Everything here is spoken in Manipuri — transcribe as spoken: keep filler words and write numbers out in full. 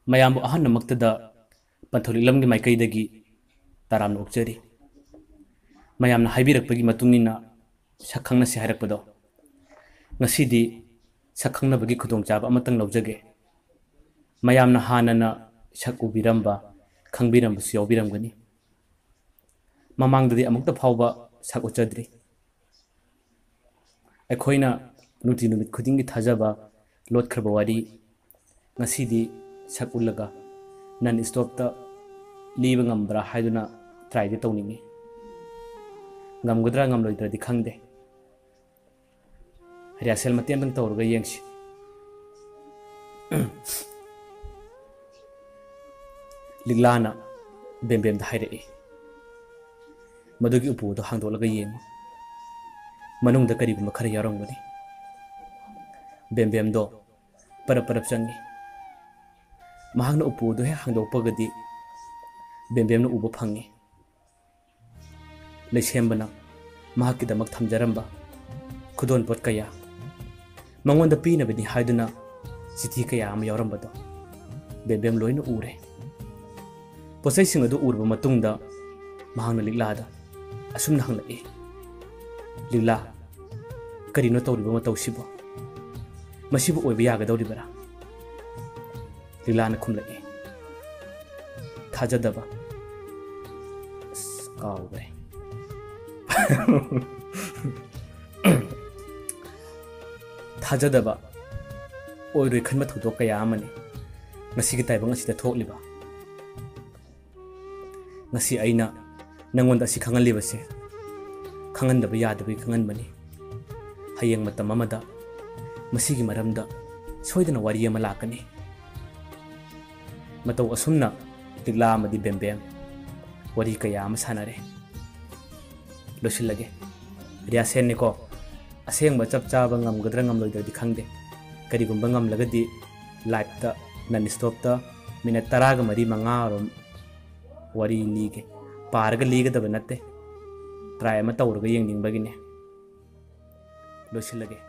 ꯃꯌꯥꯝꯕꯨ ꯑꯍꯥꯟꯕꯃꯛꯇꯗ ꯄꯟꯊꯧ ꯂꯤꯛꯂꯝꯒꯤ ꯃꯥꯏꯀꯩꯗꯒꯤ ꯇꯔꯥꯝꯅ ꯑꯣꯛꯆꯔꯤ꯫ ꯃꯌꯥꯝꯅ ꯍꯥꯏꯕꯤꯔꯛꯄꯒꯤ ꯃꯇꯨꯡ ꯏꯟꯅ ꯁꯛ ꯈꯪꯅꯁꯤ ꯍꯥꯏꯔꯛꯄꯗꯣ, ꯉꯁꯤꯗꯤ ꯁꯛ ꯈꯪꯅꯕꯒꯤ ꯈꯨꯗꯣꯡꯆꯥꯕ ꯑꯃꯇꯪ ꯂꯧꯖꯒꯦ꯫ ꯃꯌꯥꯝꯅ ꯍꯥꯟꯅꯅ ꯁꯛ ꯎꯕꯤꯔꯝꯕ, ꯈꯪꯕꯤꯔꯝꯕꯁꯨ ꯌꯥꯎꯕꯤꯔꯝꯒꯅꯤ꯫ ꯃꯃꯥꯡꯗꯗꯤ ꯑꯃꯨꯛꯇ ꯐꯥꯎꯕ ꯁꯛ ꯎꯠꯆꯗ꯭ꯔꯤ꯫ ꯑꯩꯈꯣꯏꯅ ꯅꯨꯡꯇꯤ ꯅꯨꯃꯤꯠ ꯈꯨꯗꯤꯡꯒꯤ ꯊꯥꯖꯕ ꯂꯣꯠꯈ꯭ꯔꯕ ꯋꯥꯔꯤ ꯉꯁꯤꯗꯤ ꯁꯛ ꯎꯠꯂꯒ non stopꯇ ꯂꯤꯕ ꯉꯝꯕ꯭ꯔꯥ ꯍꯥꯏꯗꯨꯅ tryꯗꯤ ꯇꯧꯅꯤꯡꯉꯤ꯫ ꯉꯝꯒꯗ꯭ꯔꯥ ꯉꯝꯂꯣꯏꯗ꯭ꯔꯗꯤ ꯈꯪꯗꯦ꯫ Rehearsal ꯃꯇꯦꯛ ꯑꯃꯇꯪ ꯇꯧꯔꯒ ꯌꯦꯡꯁꯤ꯫ ꯂꯤꯛꯂꯥꯅ ꯕꯦꯝꯕꯦꯝꯗ ꯍꯥꯏꯔꯛꯏ, "ꯃꯗꯨꯒꯤ ꯎꯄꯨ ꯑꯗꯨ ꯍꯥꯡꯗꯣꯛꯂꯒ ꯌꯦꯡꯉꯨ꯫ ꯃꯅꯨꯡꯗ ꯀꯔꯤꯒꯨꯝꯕ ꯈꯔ ꯌꯥꯎꯔꯝꯒꯅꯤ꯫" ꯕꯦꯝꯕꯦꯝꯗꯣ ꯄꯔꯞ ꯄꯔꯞ ꯆꯪꯉꯤ꯫ ꯃꯍꯥꯛꯅ ꯎꯄꯨ ꯑꯗꯨ ꯍꯦꯛ ꯍꯥꯡꯗꯣꯛꯄꯒꯗꯤ ꯕꯦꯝꯕꯦꯝꯅ ꯎꯕ ꯐꯪꯉꯤ꯫ ꯂꯩꯁꯦꯝꯕꯅ ꯃꯍꯥꯛꯀꯤꯗꯃꯛ ꯊꯝꯖꯔꯝꯕ ꯈꯨꯗꯣꯜꯄꯣꯠ ꯀꯌꯥ, ꯃꯉꯣꯟꯗ ꯄꯤꯅꯕꯅꯤ ꯍꯥꯏꯗꯨꯅ ꯆꯤꯊꯤ ꯀꯌꯥ ꯑꯃ ꯌꯥꯎꯔꯝꯕꯗꯣ ꯕꯦꯝꯕꯦꯝ ꯂꯣꯏꯅ ꯎꯔꯦ꯫ ꯄꯣꯠꯆꯩꯁꯤꯡ ꯑꯗꯨ ꯎꯔꯕ ꯃꯇꯨꯡꯗ ꯃꯍꯥꯛꯅ ꯂꯤꯛꯂꯥꯗ ꯑꯁꯨꯝꯅ ꯍꯪꯂꯛꯏ, "ꯂꯤꯛꯂꯥ, ꯀꯔꯤꯅꯣ ꯇꯧꯔꯤꯕ ꯃꯇꯧꯁꯤꯕꯨ? ꯃꯁꯤꯕꯨ ꯑꯣꯏꯕ ꯌꯥꯒꯗꯧꯔꯤꯕꯔꯥ?" ꯂꯤꯛꯂꯥꯅ ꯈꯨꯝꯂꯛꯏ, ꯊꯥꯖꯗꯕ, ꯑꯁ, ꯀꯥꯎꯈ꯭ꯔꯦ꯫ ꯊꯥꯖꯗꯕ, ꯑꯣꯏꯔꯣꯏ ꯈꯟꯕ ꯊꯧꯗꯣꯛ ꯀꯌꯥ ꯑꯃꯅꯤ ꯉꯁꯤꯒꯤ ꯇꯥꯏꯕꯪ ꯑꯁꯤꯗ ꯊꯣꯛꯂꯤꯕ꯫ ꯉꯁꯤ ꯑꯩꯅ ꯅꯪꯉꯣꯟꯗ ꯑꯁꯤ ꯈꯪꯍꯜꯂꯤꯕꯁꯦ ꯈꯪꯍꯟꯗꯕ ꯌꯥꯗꯕꯒꯤ ꯈꯪꯍꯟꯕꯅꯤ꯫ ꯍꯌꯦꯡ ꯃꯇꯝ ꯑꯃꯗ ꯃꯁꯤꯒꯤ ꯃꯔꯝꯗ ꯁꯣꯏꯗꯅ ꯋꯥꯔꯤ ꯑꯃ ꯂꯥꯛꯀꯅꯤ꯫ ꯃꯇꯧ ꯑꯁꯨꯝꯅ ꯂꯤꯛꯂꯥ ꯑꯃꯗꯤ ꯕꯦꯝꯕꯦꯝ ꯋꯥꯔꯤ ꯀꯌꯥ ꯑꯃ ꯁꯥꯟꯅꯔꯦ꯫ ꯂꯣꯏꯁꯤꯜꯂꯒꯦ꯫ Rehearsalꯅꯤꯀꯣ꯫ ꯑꯁꯦꯡꯕ ꯆꯞ ꯆꯥꯕ ꯉꯝꯒꯗ꯭ꯔꯥ ꯉꯝꯂꯣꯏꯗ꯭ꯔꯗꯤ ꯈꯪꯗꯦ꯫ ꯀꯔꯤꯒꯨꯝꯕ ꯉꯝꯂꯒꯗꯤ liveꯇ non stopꯇ minute ꯇꯔꯥꯒ ꯃꯔꯤ ꯃꯉꯥꯔꯣꯝ ꯋꯥꯔꯤ ꯂꯤꯒꯦ꯫ ꯄꯥꯔꯒ ꯂꯤꯒꯗꯕ ꯅꯠꯇꯦ꯫ Try ꯑꯃ ꯇꯧꯔꯒ ꯌꯦꯡꯅꯤꯡꯕꯒꯤꯅꯦ꯫ ꯂꯣꯏꯁꯤꯜꯂꯒꯦ꯫